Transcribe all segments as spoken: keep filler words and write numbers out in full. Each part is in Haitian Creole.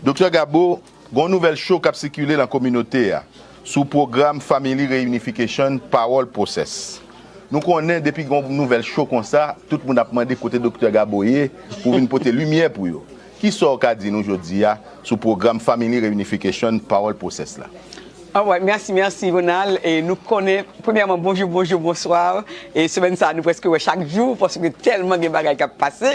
Doktè Gabo, gon nouvèl cho k ap sikile nan kominote a sou pwogram Family Reunification Parole Process. Nou konnen depi gon nouvèl cho konsa, tout moun ap mande kote Doktè Gabo ye pou vin pote limyè pou yo. Kisa w ka di nou jodi a sou pwogram Family Reunification Parole Process la? Alright, mèsi, mèsi Ronald. E nou konnen, premyèman, bonjou, bonjou, bonswa. E semèn sa a, nou prèske wè chak jou, paske tèlman gen bagay k ap pase.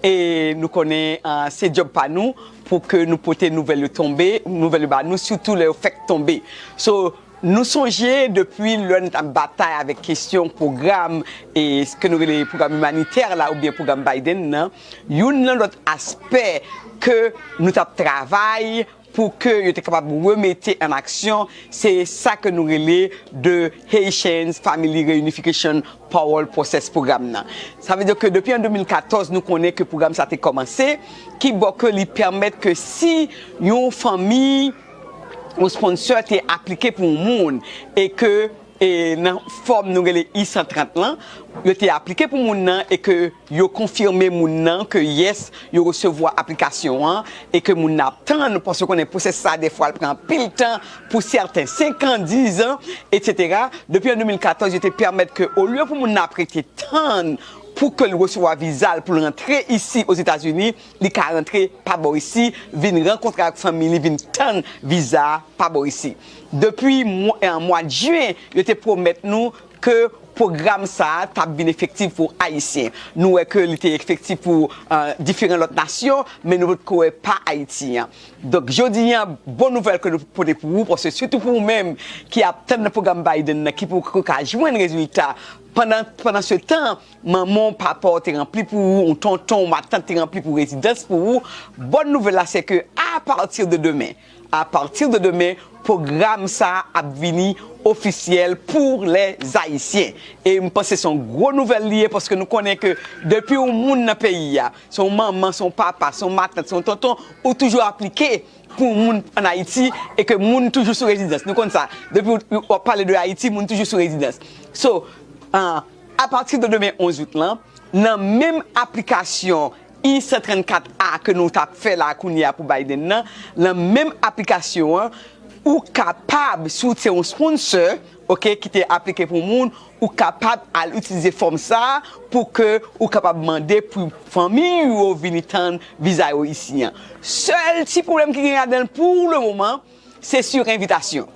E nou konnen uh, se djòb pa nou pou ke nou pote nouvèl yo tonbe, nouvèl yo ba nou, sitou lè yo fèk tonbe. So, nou sonje depi lè n t ap batay avèk kesyon pwogram e ke nou rele pwogram imanitè la oubyen pwogram Biden nan, youn nan lòt aspè ke nou t ap travay pou ke yo te kapab remete an aksyon, se sa ke nou rele The Haitians Family Reunification Parole Process Program nan. Sa vle di ke depi an de mil katòz, nou konnen ke pwogram sa te kòmanse, ki bò ke li pèmèt ke si yon fanmi, yon sponsor te aplike pou yon moun e ke e nan fòm nou rele I san trant lan, yo te aplike pou moun nan e ke yo konfime moun nan ke yes, yo resevwa aplikasyon an e ke moun nan ap tann, paske w konnen pwosès sa a defwa l pran anpil tan pou sèten, senk an, diz an, etsetera. Depi an de mil katòz, yo te pèmèt ke olye pou moun nan ap rete tann pou ke l resevwa viza l pou l rantre isi Ozetazini, li ka rantre pa bò isi, vin rankontre ak fanmi li, vin tann viza a pa bò isi. Depi mwa, eh, mwa jen, yo te pwomèt nou ke pwogram sa a t ap vin efektif pou Ayisyen. Nou wè ke li te efektif pou eh, diferan lòt nasyon, men nou potko wè pa Ayiti an. Donk, jodi a, bon nouvèl ke nou pote pou ou, paske sitou pou ou menm ki ap tann nan pwogram Biden nan, ki poko ka jwenn rezilta, pandan, pandan se tan, manman w, papa w te ranpli pou ou, yon tonton, yon matant te ranpli pou rezidans pou ou. Bòn nouvèl la, se ke apati de demen, apati de demen, pwogram sa a ap vini ofisyèl pou lèzayisyen. E m panse se yon gwo nouvèl li ye, paske nou konnen ke depi yon moun nan peyi a, se yon manman, se yon papa, se yon matant, se yon tonton, ou toujou aplike pou moun ann Ayiti e ke moun toujou sou rezidans. Nou konn sa. Depi w ap pale de Ayiti, moun toujou sou rezidans. So, uh, apati de demen onz out lan, nan menm aplikasyon I san trannkat A ke nou t ap fè la kounye a pou Biden nan, nan menm aplikasyon an, ou kapab, si w se yon sponsor, oke, ki te aplike pou moun, ou kapab al itilize fòm sa a pou ke ou kapab mande pou fanmi yo vini tann viza yo isi an. Sèl ti pwoblèm ki gen ladan l pou le moman, se sur envitasyon.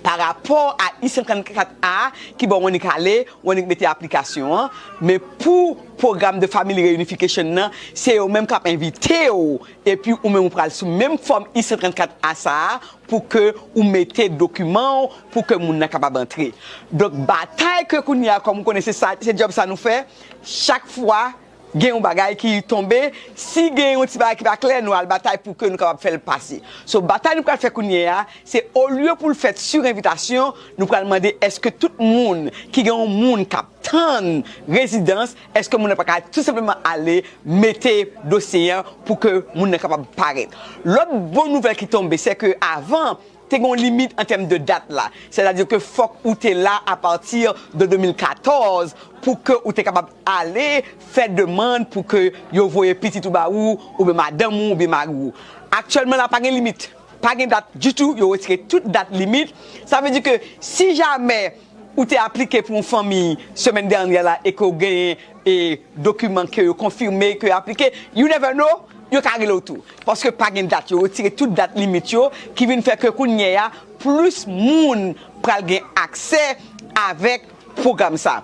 Pa rapò a I san trannkat A ki ba w annik ale, w annik mete aplikasyon an, men pou pwogram de Family Reunification nan, se yo menm k ap envite w, epi ou menm ou pral sou menm fòm I san trannkat A sa a, pou ke ou mete dokiman w, pou ke moun nan kapab antre. Donk, batay ke kounye a, kòm ou konnen se sa, se djòb sa nou fè, chak fwa gen yon bagay ki tonbe, si gen yon ti bagay ki pa klè, nou al batay pou ke nou kapab fè l pase. So, batay nou pral fè kounye a, se olye pou l fèt sur envitasyon, nou pral mande èske tout moun ki gen yon moun k ap tann rezidans, èske moun nan pa ka tou senpleman ale mete dosye an pou ke moun nan kapab parèt. Lòt bon nouvèl ki tonbe, se ke avan, te gen yon limit an tèm de dat la. Sètadi ke fòk ou te la apati de de mil katòz pou ke ou te kapab ale fè demann pou ke yo voye pitit ou ba ou, oubyen madanm ou, oubyen mari w. Aktyèlman la, pa gen limit. Pa gen dat ditou, yo retire tout dat limit. Sa vle di ke si jamè ou te aplike pou yon fanmi semèn dènyè la e ke w genyen e dokiman ke yo konfime ke yo aplike, you never know, yo ka rele w tou. Paske pa gen dat, yo retire tout dat limit yo, ki vin fè ke kounye a, plis moun pral gen aksè avèk pwogram sa.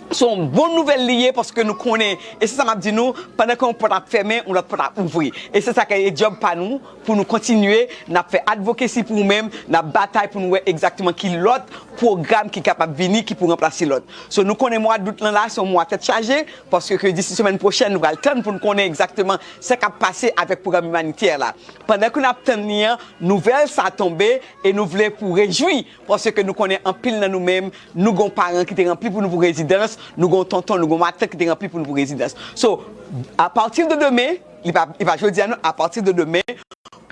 Se yon bon nouvèl li ye paske nou konnen, e se sa m ap di nou, pandan ke yon pòt ap fèmen, yon lòt pòt ap ouvri. E se sa ke e djòb pa nou, pou nou kontinye, n ap fè advocacy pou ou menm, n ap batay pou nou wè egzakteman ki lòt pwogram ki kapab vini, ki pou ranplase lòt. So, nou konnen mwa dout lan la, se yon mwa tèt chaje, paske ke disi semèn pwochèn, nou pral tann pou nou konnen egzakteman sa k ap pase avèk pwogram imanitè la. Pandan ke n ap tann li an, nouvèl sa tonbe e nou vle pou rejwi, paske nou konnen anpil nan nou menm, nou gon paran ki te ranpli pou nou pou rezidans, nou gon tonton, nou gon matant ki te ranpli pou nou pou rezidans. So, apati de demen, li pa, li pa jodi a non, apati de demen,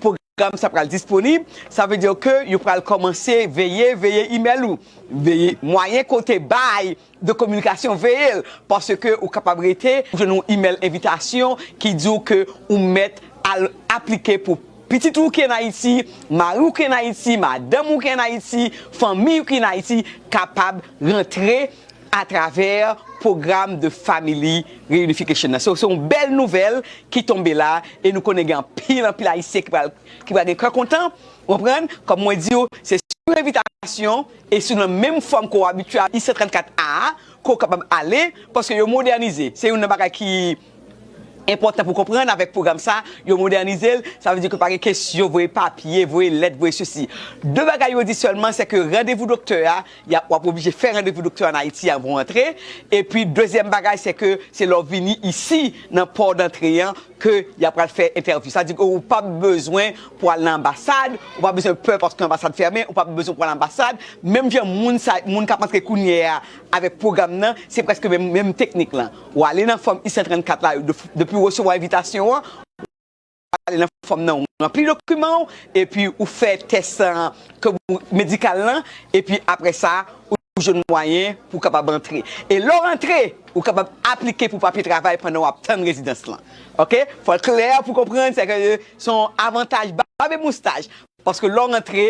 pwogram sa pral disponib, sa vle di ke yo pral kòmanse veye, veye imèl ou, veye mwayen kote bay de kominikasyon, veye l, paske ou kapab rete, ou jwenn yon imèl envitasyon ki di w ke ou mèt al aplike pou pitit ou ki an Ayiti, mari w ki an Ayiti, madanm ou ki an Ayiti, fanmi w ki an Ayiti kapab rantre atravè pwogram de Family Reunification nan. So, se yon bèl nouvèl ki tonbe la, e nou konnen gen anpil, anpil Ayisyen ki pral, ki pral gen kè kontan, w konprann? Kòm mwen di w, se sou envitasyon e sou nan menm fòm ke w abitye a, I san trannkat A a, ke w kapab ale, paske yo modènize. Se youn nan bagay ki enpòtan pou konprann avèk pwogram sa, yo modènize l, sa vle di ke pa gen kesyon voye papye, voye lèt, voye sesi. De bagay yo di sèlman, se ke randevou doktè a, y a, w ap oblije fè randevou doktè an Ayiti anvan w antre. Epi, dezyèm bagay, se ke se lè w vini isi, nan pò dantre an, ke y ap pral fè entèvyou. Sa di ke ou p ap bezwen pou al nan anbasad, ou p ap bezwen pè paske anbasad fèmen, ou p ap bezwen pou al nan anbasad. Menm jan moun sa, moun k ap antre kounye a avèk pwogram nan, se prèske menm, menm teknik lan. Ou ale nan fòm I san trannkat la, de-, depi w resevwa envitasyon an, ou ale nan fòm nan, ou ranpli dokiman w, epi ou fè tès an, ke ou, medikal lan, epi apre sa, ou jwenn mwayen pou w kapab antre. E lè w rantre, ou kapab aplike pou papye travay pandan w ap tann rezidans lan. Oke? Fò l klè pou konprann, se ke se yon avantaj bab e moustach. Paske lè w rantre,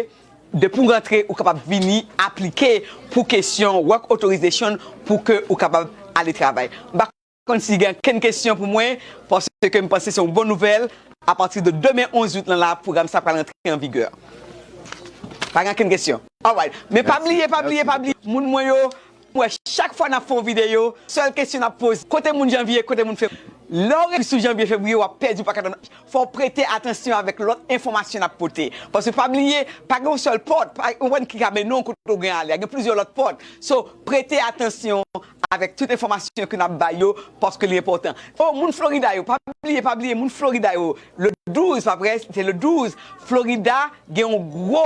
depi w rantre, ou kapab vini aplike pou kesyon work authorization pou ke ou kapab ale travay. M pa konn si gen ankenn kesyon pou mwen, paske m panse se yon bon nouvèl. Apati de demen onz out lan la, pwogram sa pral rantre an vigè. Pa gen ankenn kesyon. Alright. Men pa bliye, pa bliye, pa bliye. Moun mwen yo, m wè chak fwa n ap fè yon videyo, sèl kesyon n ap poze, kote moun janvye, kote moun fevriye. Lè w rete sou janvye, fevriye, w ap pèdi yon pakèt. Fò w prete atansyon avèk lòt enfòmasyon n ap pote. Paske pa bliye, pa gen yon sèl pòt, pa, ou konprann, ki ka mennen w kote w gen ale a. Gen plizyè lòt pòt. So, prete atansyon avèk tout enfòmasyon ke n ap bay yo, paske li enpòtan. Oh, moun Florida yo, pa bliye, pa bliye, moun Florida yo, le douz, pa vre, se le douz, Florida gen yon gwo,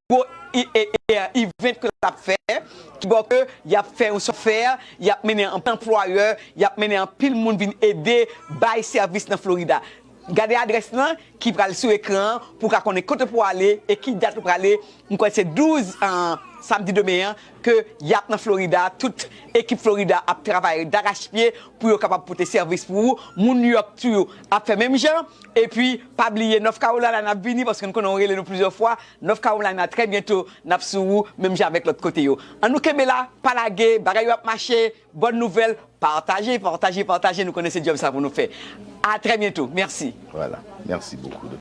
gwo e, e, e, event ke l ap fè, ki bò ke y ap fè yon sòfè, y ap mennen anpil anplwayè, y ap mennen anpil moun vin ede bay sèvis nan Florida. Gade adrès lan ki pral sou ekran an pou w ka konnen kote pou w ale e ki dat ou prale. M kwè se douz, an, samdi demen an, ke y ap nan Florida. Tout ekip Florida ap travay darachpye pou yo kapab pote sèvis pou ou. Moun New York tou ap fè menm jan. Epi, pa bliye, North Carolina, n ap vini, paske nou konnen w rele nou plizyè fwa. North Carolina, trè byento, n ap sou ou, menm jan avèk lòt kote yo. Ann nou kenbe la, pa lage, bagay yo ap mache, bòn nouvèl, pataje, pataje, pataje, nou konnen se djòb sa pou nou fè. A trè byento, mèsi. Voilà, merci beaucoup.